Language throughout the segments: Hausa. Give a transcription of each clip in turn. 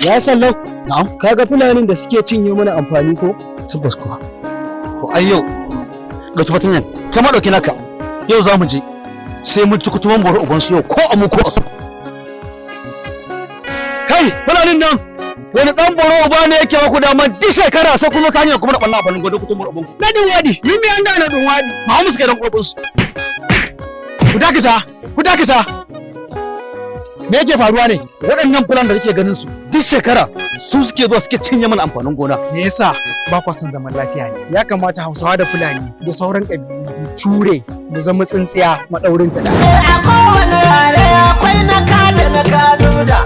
Ya sallau. Na'am. Kaga Fulanin da suke cinye mana amfani ko? Tabbas kuwa. To ai yau ɗauki fatanyan, kai ma ɗauki naka. Yau za mu je sai mun ci kutuman boro uban su yau, ko a mu ko a su. Kai Fulanin nan, wani ɗan boro uba ne yake baku dama duk shekara sai kun zo ta hanyar kuma da ɓalla a gwado kutuman boro uban ku? Na ɗin waɗi, min mi an na ɗum waɗi. Ma musu kai dan uban su. Ku dakata, ku dakata. Me yake faruwa ne? Waɗannan fulan da kake ganin su, duk shekara su suke zuwa suke cinye mana amfanin gona. Me yasa ba kwa son zaman lafiya ne? Ya kamata Hausawa da Fulani da sauran ƙabilu mu cure mu zama tsintsiya maɗaurin ta ɗaya. A kowane yare akwai na ka da na ka zuda,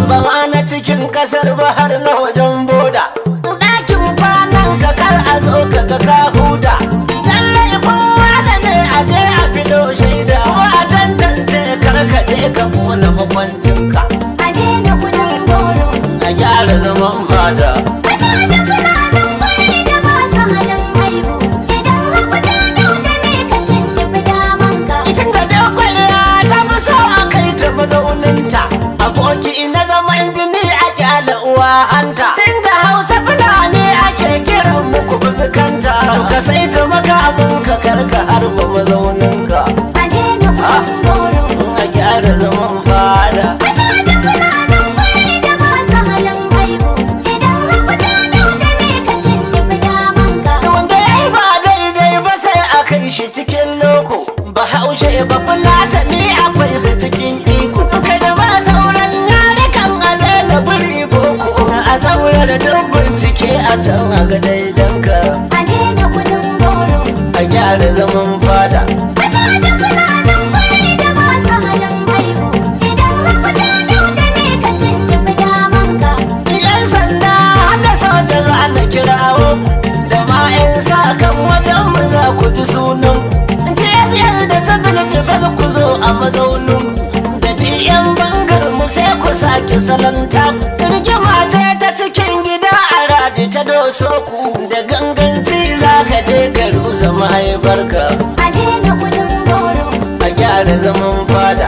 ba ma na cikin kasar ba, har na wajen boda. Ɗakin kwanan ka kar a zo ka ga ka huda. Idan laifin wane ne, a je a fido shaida, ko a tantance, kar ka je ka kona makwancinka. A daina kudin goro. A gyara zaman fada. Ana da Fulanin ƙwarai da masu halin aibu. Idan hagu ta dauda ne, ka tuntuɓi damanka. Itin da kwalliya ta fi so a kai ta mazauninta. Aboki na zaman jini, a kyala uwa hanta. Tun da Hausa Fulani ake kiran muku buzukanta, to ka saita makamin ka, karka harba mazauninka. A daina kudin goro. A gyara zaman fada. Ana da Fulanin ƙwarai da masu halin aibu. Idan hagu ta dauda ne, ka tuntuɓi damanka. Wanda ya yi ba daidai ba, sai a kai shi cikin loko. Bahaushe, ba Fulatani, akwai su cikin iko. Kai da ba sauran yarukan, a daina biri boko. A zaura da duk bincike a can a ga daidanka. A daina kudin goro. A gyara zaman fada. Ana da Fulanin ƙwarai da masu halin aibu. Idan hagu ta dauda ne, ka tuntuɓi damanka. Yan sanda hada soja za na kirawo, da ma 'yan sa kan wajen mu za ku ji sunan ku. JSL da civil defense, ku zo a mazaunin ku. Da yan bangar mu, sai ku sake salon taku. Rigima ce ta cikin gida a radi ta doso ku. Da ganganci za ka je ka rusa mahaifarka. A daina kudin goro. A gyara zaman fada.